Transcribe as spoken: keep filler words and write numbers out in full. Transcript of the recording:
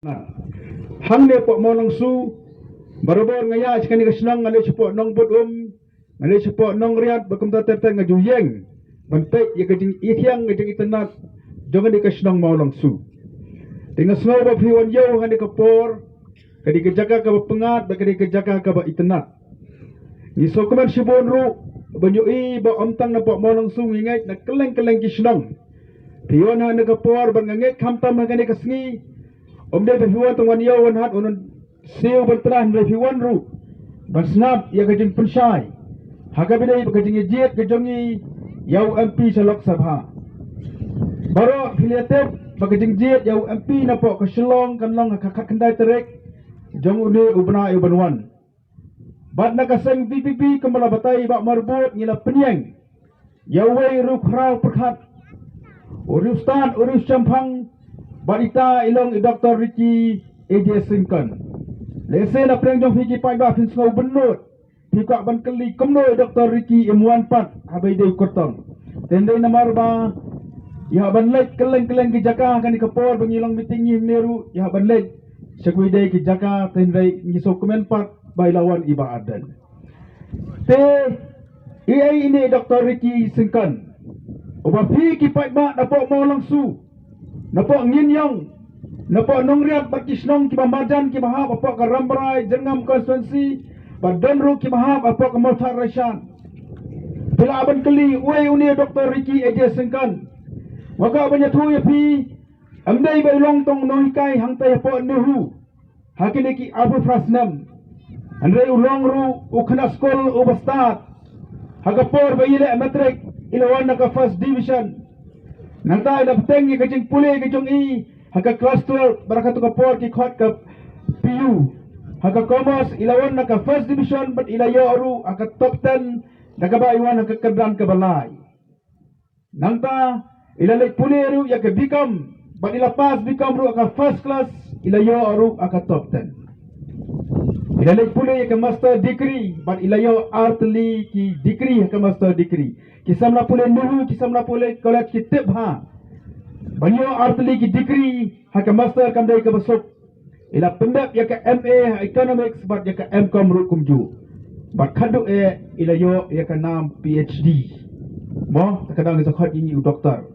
Hangne hapoh Mawlongsu, barabor nga ïaid sha kane ka shnong, nga leit shapoh Nongbut Um, nga leit shapoh Nongriat, bad kumta ter ter nga ju ïeng ban peit ïa ka jingïakhun, ka jingitynnad jong kane ka shnong Mawlongsu. Te nga sngew ba phi wan ïew ha kane ka por, ka dei ka jaka kaba pyngngad bad ka dei ka jaka kaba itynnad. Ngi sngewkmen shibun ruh ban ïohi ba ym tang napoh Mawlongsu, ngi ngeit na kylleng kylleng ki shnong phi wan ha kane ka por, bad nga ngeit khamtam ha kane ka sngi ym dei ba phi wan tang wan ïew wan hat, wan siew ban tnat, hynrei phi wan ruh ban sngap ïa ka jingpynshai ha kaba ïadei bad ka jingïajied ka jong ngi ïa u M P sha Lok Sabha. Baroh phi la tip ba ka jingjied ïa u M P napoh ka Shillong kan long ha ka khatkhyndai tarik jong une u bnai uban wan. Bad na ka seng VPP kumba la batai i Bah Marbud, ngi la pynïeng ïa uwei u riewkhraw pyrkhat, u riewstad, u riewshemphang, bad ita i long i Doctor Ricky A J Syngkon. Lehse na pdeng jong phi ki paidbah phin sngew bynnud, phi kwah ban kylli kumno i Doctor Ricky im wan pat haba i dei u kyrtong. Te hynrei namar ba i hap ban leit kylleng kylleng ki jaka ha kane ka por ba ngi long meeting ngi hynne ruh, i hap ban leit sha kiwei de ki jaka, te hynrei ngi sngewkmen pat ba i la wan i Bah Ardent. Te i ei ine i Doctor Ricky Syngkon, uba phi ki paidbah napoh Mawlongsu, napoh Nginïong, napoh Nongriat bad ki shnong kiba marjan kiba hap hapoh ka Rambrai Jyrngam constituency, bad don ruh kiba hap hapoh ka Mawthadraishan, phi lah ban kylli uei une Doctor Ricky A J Syngkon. Nga kwah ban ïathuh ïa phi, ym dei ba i long tang u nonghikai hangtai hapoh NEHU ha kine ki arphew phra snem, hynrei u long ruh u khynnah skul uba stad. Ha ka por ba i leh matric, i la wan ha ka first division. Nangta i la bteng ïa ka jingpule ka jong i ha ka klas twelve, bad ha katu ka por ki khot ka PU. Ha ka commerce i la wan ha ka first division bad i la ïoh ruh ha ka top ten, da kaba i wan ha ka kyrdan kaba lai. Nangta i la leit pule ruh ïa ka BCom, bad i la pass BCom ruh ha ka first class, i la ïoh ruh ha ka top ten. I la leit pule ïa ka master degree, bad i la ïoh artylli ki degree ha ka master degree. Ki samla pule NEHU, ki samla pule college ki tip bha ban ïoh artylli ki degree ha ka master kam dei kaba suk. I la pyndep ïa ka MA ha Economics bad ïa ka MCom ruh kumjuh. Bad khatduh eh i la ïoh ïa ka nam PhD. Mo, te ka dang sa khot ïa ngi u doktor.